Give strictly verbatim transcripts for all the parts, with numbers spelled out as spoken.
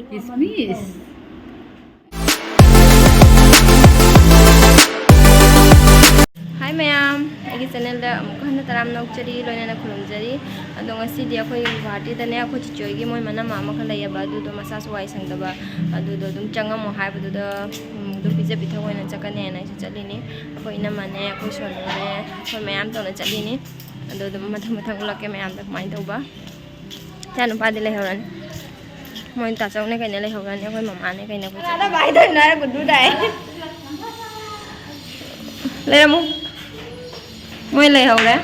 ꯀꯤꯁꯃꯤꯁ꯫ ꯍꯥꯏ ꯃꯌꯥꯝ, ꯑꯩꯒꯤ ꯆꯦꯅꯦꯜꯗ ꯑꯃꯨꯛ ꯍꯟꯅ ꯇꯔꯥꯝꯅ ꯑꯣꯛꯆꯔꯤ, ꯂꯣꯏꯅꯅ ꯈꯨꯔꯨꯝꯖꯔꯤ꯫ ꯑꯗꯣ ꯉꯁꯤꯗꯤ ꯑꯩꯈꯣꯏ ꯒꯨꯍꯥꯇꯤꯗꯅꯦ, ꯑꯩꯈꯣꯏ ꯆꯤꯆꯦ ꯍꯣꯏꯒꯤ ꯃꯣꯏ ꯃꯅꯝꯃ ꯑꯃꯈꯛ ꯂꯩꯌꯦꯕ, ꯑꯗꯨꯗꯣ ꯃꯁꯥꯁꯨ ꯋꯥꯏ ꯁꯪꯗꯕ, ꯑꯗꯨꯗꯣ ꯑꯗꯨꯝ ꯆꯪꯉꯝꯃꯣ ꯍꯥꯏꯕꯗꯨꯗ, ꯎꯝ, ꯑꯗꯨꯝ ꯄꯤꯖ ꯄꯤꯊꯛ ꯑꯣꯏꯅ ꯆꯠꯀꯅꯦꯅ ꯑꯩꯁꯨ ꯆꯠꯂꯤꯅꯤ꯫ ꯑꯩꯈꯣꯏ ꯏꯅꯝꯃꯅꯦ, ꯑꯩꯈꯣꯏ ꯁꯣꯅꯨꯅꯦ, ꯑꯩꯈꯣꯏ ꯃꯌꯥꯝ ꯇꯧꯅ ꯆꯠꯂꯤꯅꯤ꯫ ꯑꯗꯣ ꯑꯗꯨꯝ ꯃꯊꯪ ꯃꯊꯪ ꯎꯠꯂꯛꯀꯦ ꯃꯌꯥꯝꯗ ꯀꯃꯥꯏꯅ ꯇꯧꯕ꯫ ꯏꯆꯥ ꯅꯨꯄꯥꯗꯤ ꯂꯩꯍꯧꯔꯅꯤ꯫ ꯃꯣꯏ ꯇꯥꯆꯧꯅꯦ ꯀꯩꯅ ꯂꯩꯍꯧꯔꯅꯤ, ꯑꯩꯈꯣꯏ ꯃꯃꯥꯅꯦ ꯀꯩꯅ ꯑꯩꯈꯣꯏ ꯆꯠꯂꯅꯤ꯫ ꯂꯩꯔꯝꯃꯨ꯫ ꯃꯣꯏ ꯂꯩꯍꯧꯔꯦ꯫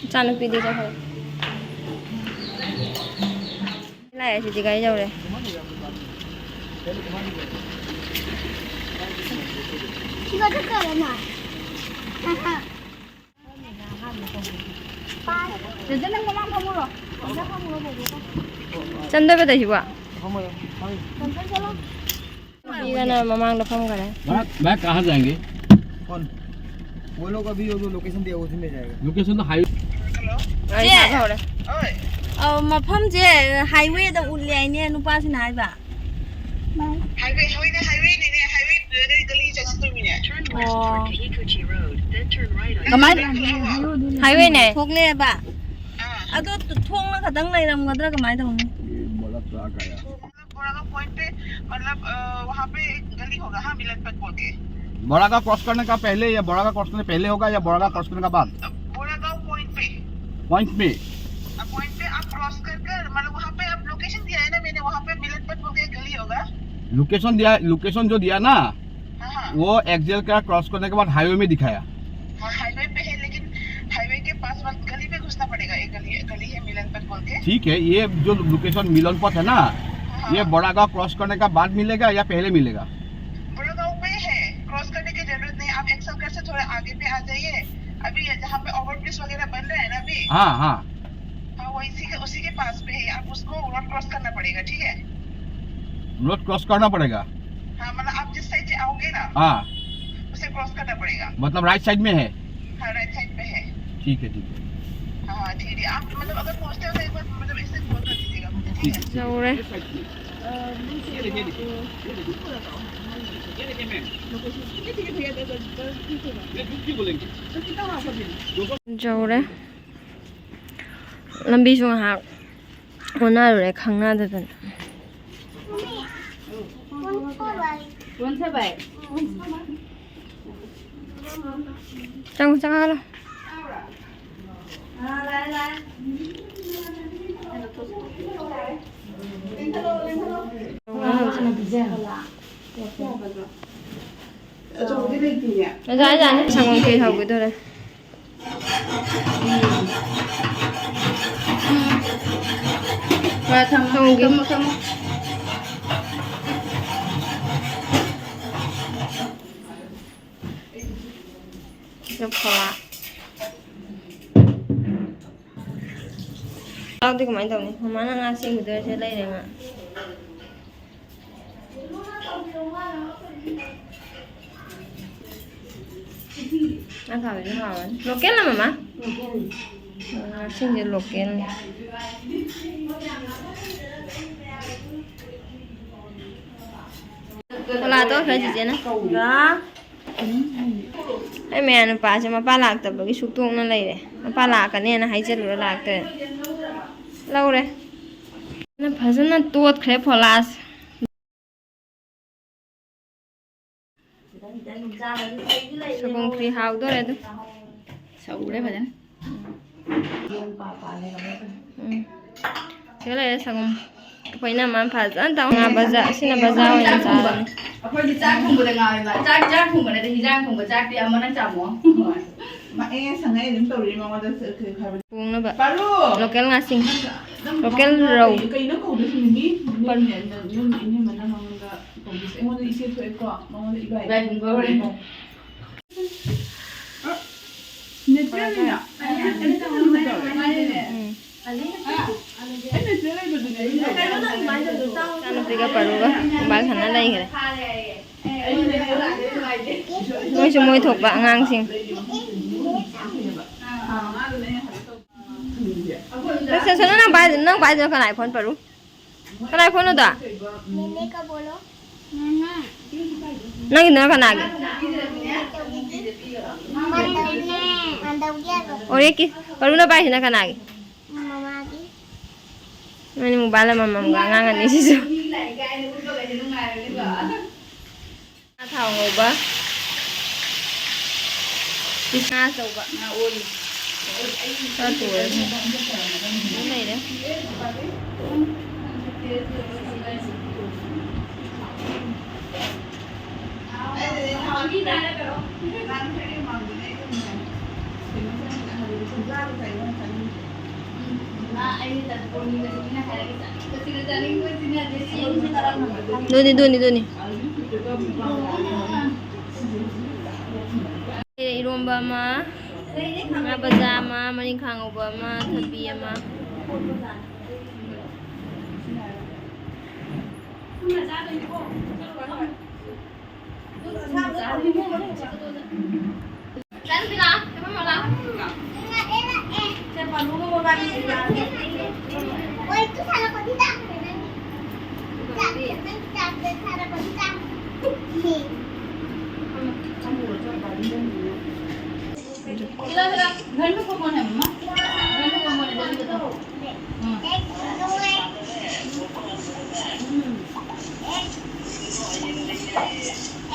ꯏꯆꯥꯅꯨꯄꯤꯗꯤ ꯂꯩꯍꯧꯔꯦ꯫ ꯂꯥꯛꯑꯦ ꯁꯤꯗꯤ ꯒꯥꯔꯤ ꯌꯧꯔꯦ꯫ ꯁꯤꯒ ꯆꯠꯇꯣꯏꯔꯣ ꯅꯪ? ꯆꯦꯆꯦ, ꯅꯪ ꯃꯃꯥꯡ ꯐꯝꯃꯨꯔꯣ꯫ ꯁꯤꯗ ꯐꯝꯃꯨꯔꯣ, ꯕꯣꯕꯣꯒ꯫ ꯆꯟꯗꯣꯏꯕꯗ ꯁꯤꯕꯣ? ꯆꯟꯗꯣꯏ ꯆꯠꯂꯣ꯫ ꯄꯤꯒꯅ ꯃꯃꯥꯡꯗ ꯐꯝꯈꯔꯦ꯫ मैं, मैं कहाँ जाएंगे? कौन? वो लोग अभी वो जो लोकेशन दिया, उसी में जाएगा। लोकेशन तो हाई ꯑꯩ ꯁꯥꯕ ꯍꯧꯔꯦ꯫ ꯑ, ꯃꯐꯝꯁꯦ ꯍꯥꯏꯋꯦꯗ ꯎꯠꯂꯦ ꯍꯥꯏꯅꯦ ꯅꯨꯄꯥꯁꯤꯅ ꯍꯥꯏꯕ꯫ ꯍꯥꯏꯋꯦ, ꯍꯣꯏꯅꯦ, ꯍꯥꯏꯋꯦꯅꯤꯅꯦ, ꯍꯥꯏꯋꯦ ꯒꯂꯤ ꯆꯠꯁꯤꯟꯗꯣꯏꯅꯤꯅꯦ꯫ ꯑꯣ꯫ ꯀꯃꯥꯏ? ꯍꯥꯏꯋꯦꯅꯦ꯫ ꯊꯣꯛꯂꯛꯑꯦꯕ꯫ ꯑꯥ꯫ ꯑꯗꯣ ꯊꯣꯡꯅ ꯈꯛꯇꯪ ꯂꯩꯔꯝꯒꯗ꯭ꯔꯥ, ꯀꯃꯥꯏꯅ ꯇꯧꯅꯤ? मतलब, बोरागांव पॉइंट पे, मतलब, अ, वहाँ पे एक गली होगा, हाँ, मिलन पथ बोल के। बोरागांव क्रॉस करने का पहले या बोरागांव क्रॉस करने पहले होगा या बोरागांव क्रॉस करने का बाद? बोरागांव पॉइंट पे। पॉइंट में? अ, पॉइंट पे आप क्रॉस कर कर, मतलब, वहाँ पे आप लोकेशन दिया है ना मैंने, वहाँ पे मिलन पथ बोल के एक गली होगा। लोकेशन दिया, लोकेशन जो दिया ना, हाँ, हाँ। वो एक्जेल का क्रॉस करने के बाद हाईवे में दिखाया। हाँ, हाईवे पे है, लेकिन हाईवे के पास वाली गली में घुसना पड़ेगा। एक गली, गली है मिलन पथ बोल के। ठीक है, ये जो लोकेशन मिलन पथ है ना, हाँ। ये बड़ा गांव क्रॉस करने का बाद मिलेगा या पहले मिलेगा? बड़ा गांव पे है, क्रॉस करने की जरूरत नहीं। आप एक्सेल कर से थोड़ा आगे पे आ जाइए। अभी ये जहाँ पे ओवरब्रिज वगैरह बन रहा है ना अभी, हाँ, हाँ। हाँ, वो इसी के, उसी के पास पे है। आप उसको रोड क्रॉस करना पड़ेगा, ठीक है? रोड क्रॉस करना पड़ेगा? हाँ, मतलब, आप जिस साइड से आओगे ना, हाँ। उसे क्रॉस करना पड़ेगा। मतलब, राइट साइड में है? हाँ, राइट साइड पे है। ठीक है, ठीक है। हाँ, ठीक है। आप, मतलब, अगर पहुँचते हो तो एक बार, मतलब, इससे कॉल कर दीजिएगा। ꯌꯧꯔꯦ꯫ ꯌꯧꯔꯦ꯫ ꯂꯝꯕꯤꯁꯨ ꯉꯥꯏꯍꯥꯛ ꯑꯣꯟꯅꯔꯨꯔꯦ ꯈꯪꯅꯗꯗꯅ꯫ ꯆꯪꯉꯣ, ꯆꯪꯉꯛꯑꯣ꯫ ꯑꯣꯖꯥ, ꯑꯣꯖꯥꯅꯦ, ꯁꯪꯒꯣꯝ ꯈꯦꯔ ꯍꯧꯒꯗꯧꯔꯦ꯫ ꯍꯣꯏ, ꯊꯝꯃꯣ, ꯊꯝꯃꯣ, ꯊꯝꯃꯣ꯫ ꯆꯥꯛꯇꯤ ꯀꯃꯥꯏꯅ ꯇꯧꯅꯤ? ꯃꯃꯥꯅ ꯉꯥ ꯁꯦꯝꯈꯤꯗꯣꯏꯁꯦ ꯂꯩꯔꯦ ꯉꯥ꯫ ꯉꯥ ꯊꯥꯕꯤꯁꯨ ꯍꯥꯎꯔꯅꯤ꯫ ꯂꯣꯀꯦꯜꯂ, ꯃꯃꯥ? ꯎꯝ, ꯉꯥꯁꯤꯡꯁꯦ ꯂꯣꯀꯦꯜꯅꯤ꯫ ꯀꯣꯂꯥ ꯇꯣꯛꯈ꯭ꯔꯦ ꯆꯤꯆꯦꯅ꯫ ꯑꯩ ꯃꯌꯥ ꯅꯨꯄꯥꯁꯦ ꯃꯄꯥ ꯂꯥꯛꯇꯕꯒꯤ ꯁꯨꯛꯇꯣꯛꯅ ꯂꯩꯔꯦ꯫ ꯃꯄꯥ ꯂꯥꯛꯀꯅꯦꯅ ꯍꯥꯏꯖꯜꯂꯨꯔ ꯂꯥꯛꯇ꯭ꯔꯦ꯫ ꯂꯧꯔꯦ꯫ ꯐꯖꯅ ꯇꯣꯠꯈ꯭ꯔꯦ ꯐꯣꯂꯥꯁ꯫ ꯁꯣꯏꯕꯨꯝ ꯈꯤꯔꯤ ꯍꯥꯎꯗꯣꯔꯦ ꯑꯗꯨ꯫ ꯁꯧꯔꯦ ꯐꯖꯅ꯫ ꯎꯝ꯫ ꯁꯤꯗ ꯂꯩꯔꯦ ꯁꯪꯒꯣꯝ꯫ ꯑꯩꯈꯣꯏ ꯏꯅꯝꯃꯅ ꯐꯖꯅ ꯇꯧ꯫ ꯉꯥ ꯕꯖꯥ-, ꯑꯁꯤꯅ ꯕꯖꯥꯔ ꯑꯣꯏꯅ ꯆꯥꯔꯅꯤ꯫ ꯑꯩꯈꯣꯏꯗꯤ ꯆꯥꯛ ꯊꯣꯡꯕꯗ ꯉꯥꯎꯋꯦꯕ꯫ ꯆꯥꯛ, ꯆꯥꯛ ꯊꯣꯡꯕ ꯅꯠꯇꯦ, ꯍꯤꯟꯖꯥꯡ ꯊꯣꯡꯕ꯫ ꯆꯥꯛꯇꯤ ꯑꯃ ꯅꯪ ꯆꯥꯃꯣ꯫ ꯍꯣꯏ꯫ ꯃꯥ ꯑꯦ ꯁꯪꯉꯦ ꯑꯗꯨꯝ ꯇꯧꯔꯤ ꯃꯉꯣꯟꯗ ꯈꯔ ꯊꯣꯡꯅꯕ꯫ ꯄꯥꯔꯨ! ꯂꯣꯀꯦꯜ ꯉꯥꯁꯤꯡ꯫ ꯅꯪ ꯂꯣꯀꯦꯜ ꯅꯪ ꯔꯧ꯫ ꯀꯩꯅꯣ ꯀꯧꯗꯣꯏꯁꯤ ꯃꯤꯃꯤ? ꯄꯥꯔꯨ꯫ ꯅꯣꯏꯅꯦ, ꯅꯣꯏ ꯏꯅꯝꯃꯅ ꯃꯉꯣꯟꯗ ꯀꯧꯗꯣꯏꯁꯦ꯫ ꯑꯩꯉꯣꯟꯗ ꯏꯆꯦ ꯊꯣꯛꯑꯦꯀꯣ, ꯃꯉꯣꯟꯗ ꯏꯕꯥꯏ꯫ ꯏꯕꯥꯏ ꯊꯣꯛꯑꯦ꯫ ꯊꯣꯛꯑꯦꯀꯣ꯫ ꯏꯆꯥꯅꯨꯄꯤꯒ ꯄꯥꯔꯨꯒ ꯃꯣꯕꯥꯏꯜ ꯁꯥꯟꯅ ꯂꯩꯈ꯭ꯔꯦ꯫ ꯃꯣꯏꯁꯨ ꯃꯣꯏ ꯊꯣꯛꯄ ꯑꯉꯥꯡꯁꯤꯡ꯫ ꯁꯦ, ꯁꯦ, ꯁꯦ, ꯅꯪ ꯄꯥꯏꯗꯨ-, ꯅꯪ ꯄꯥꯏꯗꯨꯅ ꯀꯅꯥꯏ ꯐꯣꯟ ꯄꯥꯔꯨ? ꯀꯅꯥꯏ ꯐꯣꯟꯅꯣꯗꯣ? ꯅꯦꯅꯦ ꯀ ꯕꯣꯂꯣ꯫ ꯅꯪꯒꯤꯗꯨꯅ ꯀꯅꯥꯒꯤ? ꯃꯥꯟꯗꯧꯒꯤ꯫ ꯃꯥꯟꯗꯧꯒꯤ ꯍꯥꯏꯕ꯫ ꯑꯣꯔꯦꯛꯀꯤ꯫ ꯄꯔꯨꯅ ꯄꯥꯏꯁꯤꯅ ꯀꯅꯥꯒꯤ? ꯃꯃꯥꯒꯤ꯫ ꯅꯣꯏꯅꯤ ꯃꯨꯛꯕꯥꯡ ꯑꯃꯃꯝꯒ ꯑꯉꯥꯡ ꯑꯅꯤꯁꯤꯁꯨ꯫ ꯉꯥ ꯊꯥꯎ ꯉꯧꯕ꯫ ꯉꯥ ꯑꯆꯧꯕ꯫ ꯉꯥ ꯑꯣꯜꯂꯤ꯫ ꯈꯔ ꯇꯣꯏꯔꯦ꯫ ꯑꯗꯨꯝ ꯂꯩꯔꯦ꯫ ꯑꯗꯨꯅꯤ, ꯑꯗꯨꯅꯤ, ꯑꯗꯨꯅꯤ꯫ ꯏꯔꯣꯝꯕ ꯑꯃ, ꯉꯥ ꯕꯖꯥ ꯑꯃ, ꯃꯔꯤꯡꯈꯥ ꯉꯧꯕ ꯑꯃ, ꯊꯕꯤ ꯑꯃ꯫ घर में कौन कौन है मम्मा? घर में कौन कौन है, जल्दी बताओ। हाँ।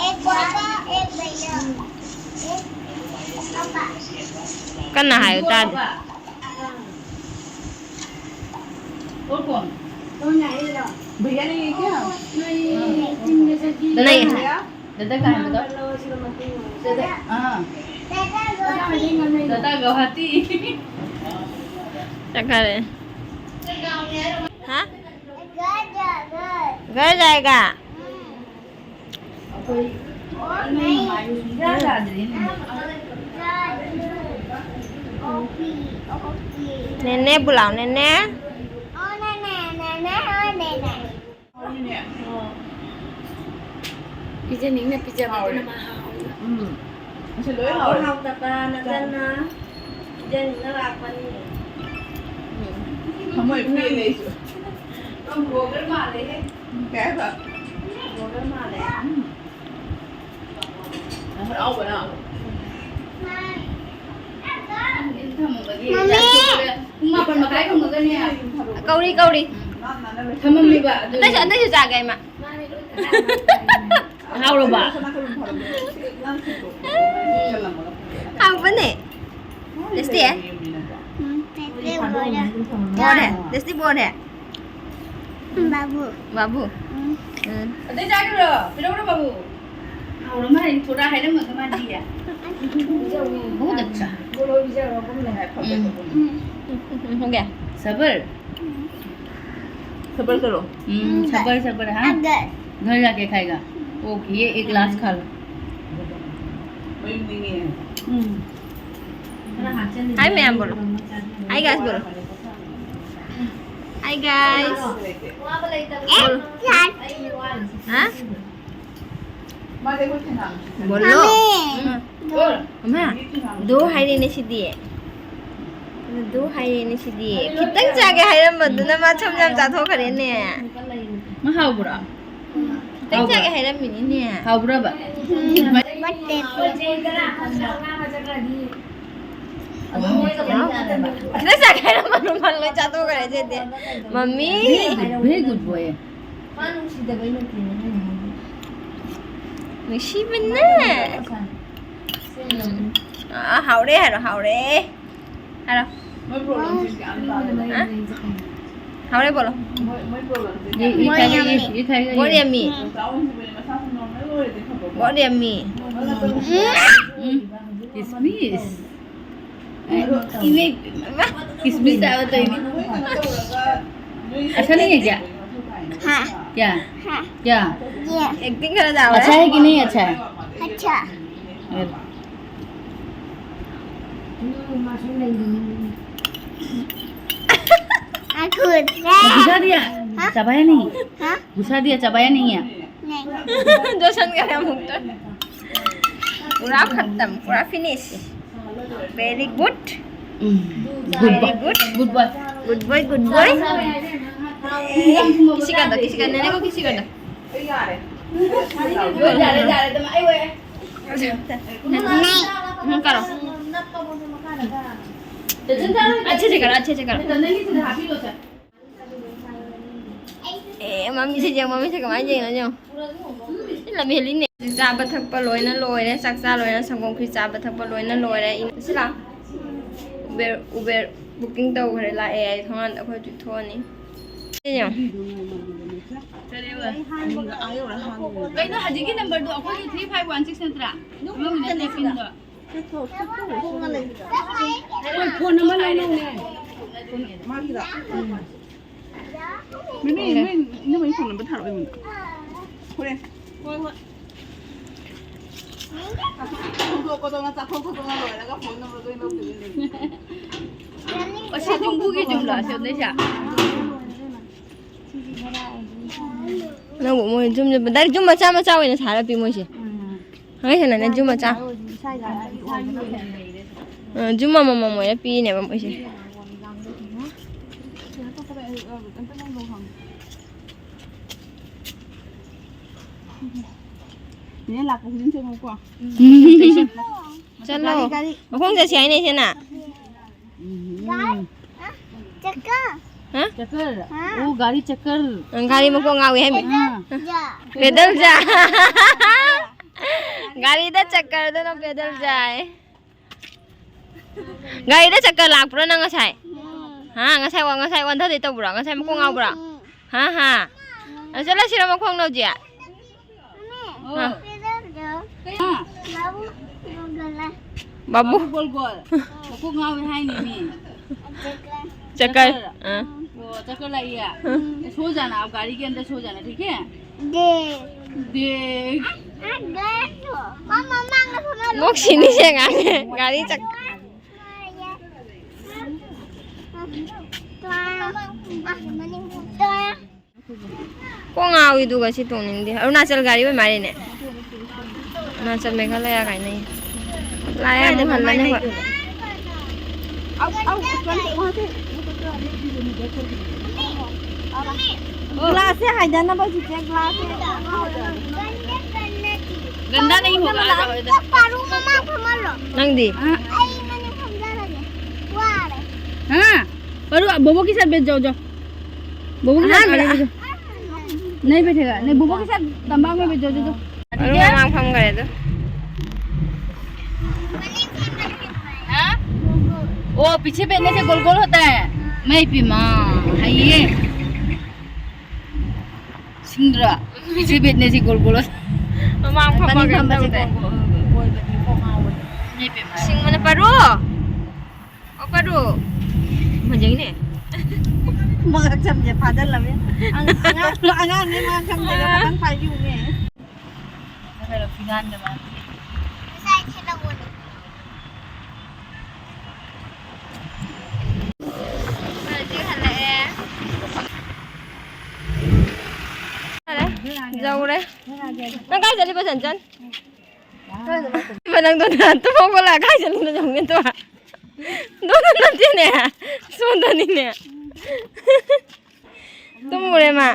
एक पापा, एक भैया, एक पापा। ꯀꯟꯅ ꯍꯥꯏꯌꯨ ꯇꯥꯗꯦ꯫ और कौन? कौन आएगा? भैया नहीं है क्या? नहीं। नहीं। दादा कहाँ है बताओ? दादा, हाँ। दादा गुवाहाटी। क्या खा रहे हैं? हाँ? घर जाएगा। नेने बुलाओ, नेने। ओ नेने, नेने, ओ नेने। ꯄꯤꯖꯅꯤꯡꯅ ꯄꯤꯖꯕꯗꯨꯅ ꯃꯍꯥꯎ꯫ ꯎꯝ꯫ ꯑꯁꯤ ꯂꯣꯏ ꯍꯥꯎꯋꯦ꯫ ꯍꯥꯎꯇꯕ ꯅꯆꯟꯅ ꯄꯤꯖꯅꯤꯡꯅ ꯂꯥꯛꯄꯅꯤ꯫ ꯊꯃꯣꯏ ꯄꯦꯜꯂꯦ ꯑꯩꯁꯨ꯫ ꯀꯩ ꯍꯥꯏꯕ? ꯍꯔꯥꯎꯕꯅ꯫ ꯄꯨꯡ ꯃꯥꯄꯟ ꯃꯈꯥꯏ ꯊꯣꯡꯉꯒꯅꯦ꯫ ꯀꯧꯔꯤ, ꯀꯧꯔꯤ꯫ ꯊꯝꯃꯝꯃꯤꯕ ꯑꯗꯨ꯫ ꯑꯇꯩꯁꯨ, ꯑꯇꯩꯁꯨ ꯆꯥꯒꯦ, ꯏꯃꯥ꯫ ꯍꯥꯎꯔꯕ? ꯍꯥꯎꯕꯅꯦ꯫ ꯇꯦꯁꯇꯤ? ꯎꯝ, ꯇꯦꯁꯇꯤ ꯕꯣꯔꯦ꯫ ꯕꯣꯔꯦ? ꯇꯦꯁꯇꯤ ꯕꯣꯔꯦ? ꯕꯥꯕꯨ꯫ ꯕꯥꯕꯨ? ꯎꯝ꯫ ꯎꯝ꯫ ꯑꯇꯩ ꯆꯥꯈꯤꯕ꯭ꯔꯣ? ꯄꯤꯔꯛꯎꯔꯣ, ꯕꯥꯕꯨ? ꯍꯥꯎꯔ ꯃꯥꯜꯂꯦ, ꯊꯣꯔꯥ ꯍꯥꯏꯔꯝꯃꯒ ꯃꯥꯗꯤ꯫ ꯕꯍꯨꯠ ꯑꯠꯆꯥ꯫ ꯎꯝ꯫ ꯎꯝ, ꯍꯣ ꯒꯌꯥ꯫ ꯁꯕꯔ? ꯎꯝ꯫ सबर करो। हम्म, हम्म, सबर, सबर, हाँ? अगर। घर जाके खाएगा। ओके, ये एक लास्ट खा लो। हम्म। हाय मैम बोलो। हाय गाइस बोलो। Hi guys. बोलो। हाँ? बोलो। मम्मी। हाँ। दो। ꯏꯃꯥ, ꯗꯣ ꯍꯥꯏꯔꯦꯅꯦ ꯁꯤꯗꯤ꯫ ꯗꯣ ꯍꯥꯏꯔꯦꯅꯦ ꯁꯤꯗꯤ꯫ ꯈꯤꯇꯪ ꯆꯥꯒꯦ ꯍꯥꯏꯔꯝꯕꯗꯨꯅ ꯃꯥ ꯁꯝ ꯁꯝ ꯆꯥꯊꯣꯛꯈ꯭ꯔꯦꯅꯦ꯫ ꯃꯥ ꯍꯥꯎꯕ꯭ꯔꯣ? ꯈꯤꯇꯪ ꯆꯥꯒꯦ ꯍꯥꯏꯔꯝꯃꯤꯅꯤꯅꯦ꯫ ꯍꯥꯎꯕ꯭ꯔꯕ? ꯎꯝ, ꯕꯠꯇꯦ꯫ ꯈꯤꯇꯪ ꯆꯥꯒꯦ ꯍꯥꯏꯔꯝꯕꯗꯨ ꯃꯥ ꯂꯣꯏ ꯆꯥꯊꯣꯛꯈ꯭ꯔꯦ ꯁꯤꯗꯤ꯫ ꯃꯝꯃꯤ꯫ Very good, very good boy꯫ ꯃꯥ ꯅꯨꯡꯁꯤꯗꯕꯩ ꯅꯠꯇꯦꯅꯦ ꯑꯩꯅ ꯍꯥꯏꯗꯤ꯫ ꯅꯨꯡꯁꯤꯕꯅꯦ꯫ ꯎꯝ꯫ ꯑꯥ, ꯍꯥꯎꯔꯦ ꯍꯥꯏꯔꯣ, ꯍꯥꯎꯔꯦ꯫ ꯍꯥꯏꯔꯣ꯫ ꯃꯣꯏ ꯄ꯭ꯔꯣꯕ꯭ꯂꯦꯝꯁꯦ ꯒ꯭ꯌꯥꯟ ꯇꯥꯗꯦ꯫ ꯍꯥ? ꯍꯥꯎꯔꯦ ꯕꯣꯂꯣ꯫ ꯃꯣꯏ, ꯃꯣꯏ ꯄ꯭ꯔꯣꯕ꯭ꯂꯦꯝꯁꯦ ꯒ꯭ꯌꯥꯟ ꯇꯥꯗꯦ꯫ ꯌꯦ, ꯌꯦ ꯈꯥꯏꯒꯦ, ꯌꯦ, ꯌꯦ ꯈꯥꯏꯒꯦ, ꯌꯦ꯫ ꯕꯣꯠ ꯌꯥꯝꯃꯤ꯫ ꯆꯥꯎ ꯍꯟꯈꯤꯕꯅꯦ, ꯃꯁꯥꯁꯨ ꯅꯣꯔꯃꯦꯜ ꯑꯣꯏꯔꯗꯤ ꯐꯕꯀꯣ꯫ ꯕꯣꯠ ꯌꯥꯝꯃꯤ꯫ ꯎꯝ꯫ ꯎꯝ, ꯀꯤꯁꯃꯤꯁ꯫ ꯏꯃꯦ, ꯏꯃꯥ꯫ ꯀꯤꯁꯃꯤꯁ ꯆꯥꯕ ꯇꯧꯏꯅꯤ꯫ ꯃꯣꯏ ꯀꯩꯅꯣ ꯇꯧꯔꯒ, ꯅꯣꯏ ꯑꯁꯥ ꯅꯍꯤ ꯍꯦ ꯀꯌꯥ? हाँ। ꯀꯌꯥ? हाँ। ꯀꯌꯥ? ये। Acting ꯈꯔ ꯇꯧꯔꯦ꯫ अच्छा है कि नहीं अच्छा है? अच्छा। हाँ, खुश है। घुसा दिया? हाँ? चबाया नहीं? हाँ? घुसा दिया, चबाया नहीं है? नहीं। ꯖꯣꯁꯟꯒ ꯌꯥꯝ ꯍꯨꯛꯇ꯫ पूरा खत्म, पूरा finish। Very good। Very good। Good boy। Good boy, good boy। किसी का दो, किसी का, नैना को किसी का दो। ꯌꯥꯔꯦ, ꯌꯥꯔꯦ, ꯑꯗꯨꯝ ꯑꯩ ꯑꯣꯏꯔꯦ꯫ ꯎꯝ, ꯀꯥꯔꯣ꯫ अच्छे से करो, अच्छे से करो। ꯅꯪꯒꯤꯁꯤꯗ ꯍꯥꯞꯄꯤꯔꯣ, ꯁꯦ꯫ ꯑꯦ, ꯃꯃꯤꯁꯦ ꯌꯦꯡꯉꯣ, ꯃꯃꯤꯁꯦ ꯀꯃꯥꯏꯅ ꯌꯦꯡꯉꯤꯅꯣ ꯌꯦꯡꯉꯣ꯫ ꯁꯤ ꯂꯝꯍꯦꯜꯂꯤꯅꯦ꯫ ꯍꯧꯖꯤꯛ ꯆꯥꯕ ꯊꯛꯄ ꯂꯣꯏꯅ ꯂꯣꯏꯔꯦ꯫ ꯆꯥꯛ ꯆꯥ ꯂꯣꯏꯔꯦ꯫ ꯁꯪꯒꯣꯝ ꯈꯤꯔ ꯆꯥꯕ ꯊꯛꯄ ꯂꯣꯏꯅ ꯂꯣꯏꯔꯦ꯫ ꯏ-, ꯁꯤ ꯂꯥꯎ꯫ Uber, Uber booking ꯇꯧꯈ꯭ꯔꯦ, ꯂꯥꯛꯑꯦ꯫ ꯑꯩ ꯊꯣꯡꯒꯥꯟꯗ ꯑꯩꯈꯣꯏ ꯍꯧꯖꯤꯛ ꯊꯣꯛꯑꯅꯤ꯫ ꯁꯤ ꯌꯦꯡꯉꯣ꯫ ꯀꯩꯅꯣ ꯍꯧꯖꯤꯛꯀꯤ ꯅꯝꯕꯔꯗꯣ ꯑꯩꯈꯣꯏꯒꯤ three five one six ꯅꯠꯇ꯭ꯔꯥ? ꯅꯪꯒꯤ ꯅꯠꯇꯦ ꯄꯤꯟꯗꯣ꯫ ꯍꯣꯏ, ꯐꯣꯟ ꯅꯝꯕꯔ ꯂꯧꯅꯧꯅꯦ꯫ ꯃꯥꯒꯤꯗ꯫ ꯎꯝ꯫ ꯃꯤꯃꯤ, ꯅꯣꯏ ꯏꯅꯝꯃꯒꯤ ꯐꯣꯟ ꯅꯝꯕꯔ ꯊꯥꯔꯛꯑꯣ ꯑꯩꯉꯣꯟꯗ꯫ ꯍꯣꯔꯦꯟ꯫ ꯍꯣꯏ, ꯍꯣꯏ꯫ ꯊꯣꯡꯗꯣꯛ ꯈꯣꯠꯇꯣꯛꯅ ꯆꯥꯊꯣꯛ ꯈꯣꯠꯇꯣꯛꯅ ꯂꯣꯏꯔꯒ ꯐꯣꯟ ꯅꯝꯕꯔꯗꯣ ꯑꯣꯏꯅ ꯂꯧꯗꯣꯏꯅꯦ꯫ ꯑꯁꯤ ꯌꯨꯝꯕꯨꯒꯤ ꯌꯨꯝꯂꯣ ꯑꯁꯣꯝꯗꯩꯁꯦ? ꯑꯅꯧꯕ ꯃꯣꯏ ꯌꯨꯝ, direct ꯌꯨꯝ ꯃꯆꯥ ꯃꯆꯥ ꯑꯣꯏꯅ ꯁꯥꯔ ꯄꯤ ꯃꯣꯏꯁꯦ꯫ ꯎꯝ꯫ ꯍꯪꯉꯛꯏꯁꯤꯅꯅꯦ ꯌꯨꯝ ꯃꯆꯥ꯫ ꯏꯁꯥꯒꯤ ꯑꯣꯏꯅ ꯂꯩꯔꯦ꯫ ꯑ, ꯌꯨꯝ ꯑꯃꯃꯝ ꯑꯣꯏꯅ ꯄꯤꯅꯦꯕ ꯃꯣꯏꯁꯦ꯫ ꯅꯦ ꯂꯥꯛꯄ ꯈꯨꯗꯤꯡ ꯆꯪꯉꯨꯀꯣ꯫ ꯆꯠꯂꯣ꯫ ꯒꯥꯔꯤ, ꯒꯥꯔꯤ꯫ ꯃꯈꯣꯡ ꯆꯠꯁꯤ ꯍꯥꯏꯅꯦ ꯏꯆꯦꯅ꯫ ꯎꯝ꯫ ꯆꯀꯔ꯫ ꯍꯥ? ꯆꯀꯔ꯫ ꯍꯥ? ꯑꯣ, ꯒꯥꯔꯤ ꯆꯀꯔ꯫ ꯅꯪ ꯒꯥꯔꯤ ꯃꯀꯣꯛ ꯉꯥꯎꯏ ꯍꯥꯏꯃꯤ꯫ ꯑꯥ꯫ ꯄꯦꯗꯜ ꯖꯥ꯫ ꯒꯥꯔꯤꯗ ꯆꯀꯔꯗꯨꯅ ꯄꯦꯗꯜ ꯖꯥꯏ꯫ ꯒꯥꯔꯤꯗ ꯆꯀꯔ ꯂꯥꯛꯄ꯭ꯔꯣ ꯅꯪ ꯉꯁꯥꯏ? ꯎꯝ꯫ ꯍꯥ? ꯉꯁꯥꯏ ꯋꯥ-, ꯉꯁꯥꯏ ꯑꯣꯟꯊꯗꯣꯏ ꯇꯧꯕ꯭ꯔꯣ? ꯉꯁꯥꯏ ꯃꯀꯣꯛ ꯉꯥꯎꯕ꯭ꯔꯣ? ꯎꯝ꯫ ꯍꯥ, ꯍꯥ꯫ ꯑꯗꯨ ꯆꯠꯂꯁꯤꯔꯣ ꯃꯈꯣꯡꯅ ꯍꯧꯖꯤꯛ? ꯑꯥ꯫ ꯕꯥꯕꯨ꯫ ꯕꯥꯕꯨ ꯒꯣꯜ ꯒꯣꯜ꯫ ꯃꯀꯣꯛ ꯉꯥꯎꯋꯦ ꯍꯥꯏꯅꯦ ꯃꯤ꯫ ꯆꯀꯔ꯫ ꯆꯀꯔ꯫ ꯑꯥ꯫ ꯑꯣ, ꯆꯀꯔ ꯂꯥꯛꯏꯌꯦ꯫ ꯎꯝ꯫ ꯁꯣ ꯖꯥꯅ, ꯑꯞ ꯒꯥꯔꯤ ꯀꯦ ꯑꯟꯗꯔ ꯁꯣ ꯖꯥꯅ, ꯊꯤꯛ ꯍꯦ? ꯗꯦ꯫ ꯗꯦ꯫ ꯃꯥꯃꯥ, ꯃꯥꯃꯥ, ꯃꯥꯃꯥ꯫ ꯅꯣꯛꯁꯤꯅꯤ ꯁꯦ ꯑꯉꯥꯡꯁꯦ꯫ ꯒꯥꯔꯤ ꯆꯛ-, ꯀꯣꯛ ꯉꯥꯎꯏꯗꯨꯒ ꯁꯤ ꯇꯣꯡꯅꯤꯡꯗꯦ꯫ ꯑꯔꯨꯅꯥꯆꯜ ꯒꯥꯔꯤ ꯑꯣꯏ ꯃꯥꯜꯂꯦꯅꯦ꯫ ꯑꯔꯨꯅꯥꯆꯜ ꯃꯦꯘꯥꯂꯌꯥ ꯀꯥꯏꯅ꯫ ꯂꯥꯛꯑꯦ, ꯑꯃꯨꯛ ꯍꯜꯂꯅꯤ ꯑꯩꯈꯣꯏ꯫ ꯒ꯭ꯂꯥꯁꯁꯦ ꯍꯥꯏꯗꯅꯕ ꯍꯧꯖꯤꯛꯁꯦ ꯒ꯭ꯂꯥꯁꯁꯦ꯫ ꯒꯟꯗꯥ ꯅꯪ ꯍꯣꯒ ꯄꯥꯔꯨ ꯃꯃꯥꯡ ꯐꯝꯍꯜꯂꯣ꯫ ꯅꯪꯗꯤ? ꯑꯩ ꯃꯅꯤꯡ ꯐꯝꯖꯔꯒꯦ꯫ ꯋꯥꯔꯦ꯫ हाँ, परू, बोबो के साथ बैठ जाओ, जाओ। बोबो के साथ हाँ, आगे बैठ जाओ। नहीं बैठेगा, नहीं, बोबो के साथ तंबाकू में बैठ जाओ, जाओ, जाओ। अरे, ठीक है? वहाँ हम गए तो। हाँ? ओ, पीछे बैठने से गोल गोल होता है। मैं पीमा, है ये। सिंगरा, पीछे बैठने से गोल गोल होता है। ꯃꯃꯥꯡ ꯐꯝꯕ ꯃꯅꯤꯡ ꯐꯝꯕꯁꯦ ꯀꯩꯅꯣ ꯀꯩ? ꯇꯧꯕ, ꯑꯣꯏꯕꯅꯤ, ꯀꯣꯛ ꯉꯥꯎꯕꯅꯤ꯫ ꯁꯤꯡꯕꯅ ꯄꯔꯣ꯫ ꯑꯣ, ꯄꯔꯣ꯫ ꯐꯖꯩꯅꯦ꯫ ꯃꯉꯛ ꯁꯝꯁꯦ ꯐꯥꯖꯤꯜꯂꯝꯃꯦ꯫ ꯑꯉꯥꯡ, ꯑꯉꯥꯡꯅꯦ ꯃꯉꯛ ꯁꯝꯁꯦ ꯈꯤꯇꯪ ꯐꯥꯏꯕꯤꯌꯨꯅꯦ꯫ ꯅꯪ ꯀꯩꯅꯣ ꯐꯤꯉꯥꯟꯗ ꯃꯥ꯫ ꯉꯁꯥꯏ ꯊꯦꯠꯂꯛꯑꯣꯅꯦ꯫ ꯍꯧꯖꯤꯛ ꯍꯜꯂꯛꯑꯦ꯫ ꯍꯜꯂꯦ꯫ ꯌꯧꯔꯦ꯫ ꯅꯪ ꯀꯥꯏ ꯆꯠꯂꯤꯕ, ꯆꯟꯆꯟ? ꯏꯃꯥ, ꯅꯪꯗꯣ ꯅꯍꯥꯟ ꯇꯨꯝ ꯍꯧꯒꯠꯂꯒ ꯀꯥꯏ ꯆꯠꯂꯤꯅꯣ ꯌꯦꯡꯉꯨꯅꯦ ꯇꯣ꯫ ꯅꯣꯟꯗ ꯅꯠꯇꯦꯅꯦ, ꯁꯣꯟꯗꯅꯤꯅꯦ꯫ ꯇꯨꯝꯃꯨꯔꯦ ꯃꯥ꯫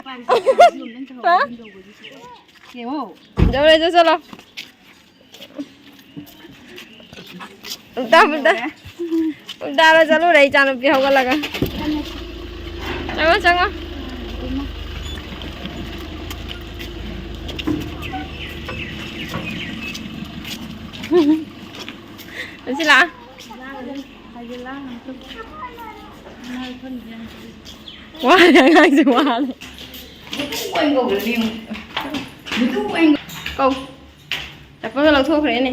ꯍꯥ? ꯌꯧꯔꯦ, ꯆꯠꯂꯣ꯫ ꯎꯜꯇꯥ ꯄꯨꯜꯇꯥ꯫ ꯎꯜꯇꯥꯗ ꯆꯠꯂꯨꯔꯦ ꯏꯆꯥꯅꯨꯄꯤ ꯍꯧꯒꯠꯂꯒ꯫ ꯆꯪꯉꯣ, ꯆꯪꯉꯣ꯫ ꯁꯤ ꯂꯥꯛꯑꯣ꯫ ꯋꯥꯔꯦ ꯑꯉꯥꯡꯁꯦ, ꯋꯥꯔꯦ꯫ ꯀꯧ꯫ ꯆꯠꯄꯒ ꯂꯧꯊꯣꯛꯈ꯭ꯔꯦꯅꯦ꯫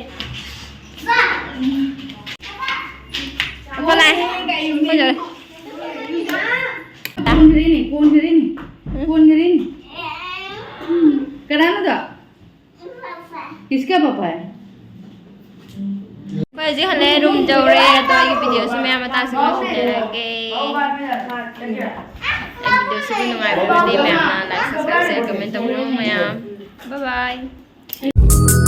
ꯑꯄ ꯂꯥꯛꯑꯦ꯫ ꯑꯩꯈꯣꯏ ꯌꯧꯔꯦ꯫ ꯀꯣꯟꯈ꯭ꯔꯦꯅꯦ, ꯀꯣꯟꯈ꯭ꯔꯦꯅꯦ, ꯀꯣꯟꯈ꯭ꯔꯦꯅꯦ꯫ ꯀꯅꯥꯅꯣꯗꯣ? किसका पापा है? ꯑꯩꯈꯣꯏ ꯍꯧꯖꯤꯛ ꯍꯜꯂꯛꯑꯦ, ꯔꯨꯝ ꯌꯧꯔꯦ꯫ ꯑꯗꯣ ꯑꯩꯒꯤ ꯚꯤꯗꯤꯑꯣꯁꯤ ꯃꯌꯥꯝ ꯃꯇꯥꯡꯁꯤꯗ ꯂꯣꯏꯁꯤꯟꯖꯔꯒꯦ꯫ ꯑꯩ ꯚꯤꯗꯤꯑꯣꯁꯤꯕꯨ ꯅꯨꯡꯉꯥꯏꯕꯤꯔꯗꯤ ꯃꯌꯥꯝꯅ like, subscribe, share, comment ꯇꯧꯕꯤꯔꯝꯃꯨ ꯃꯌꯥꯝ꯫ Bye bye.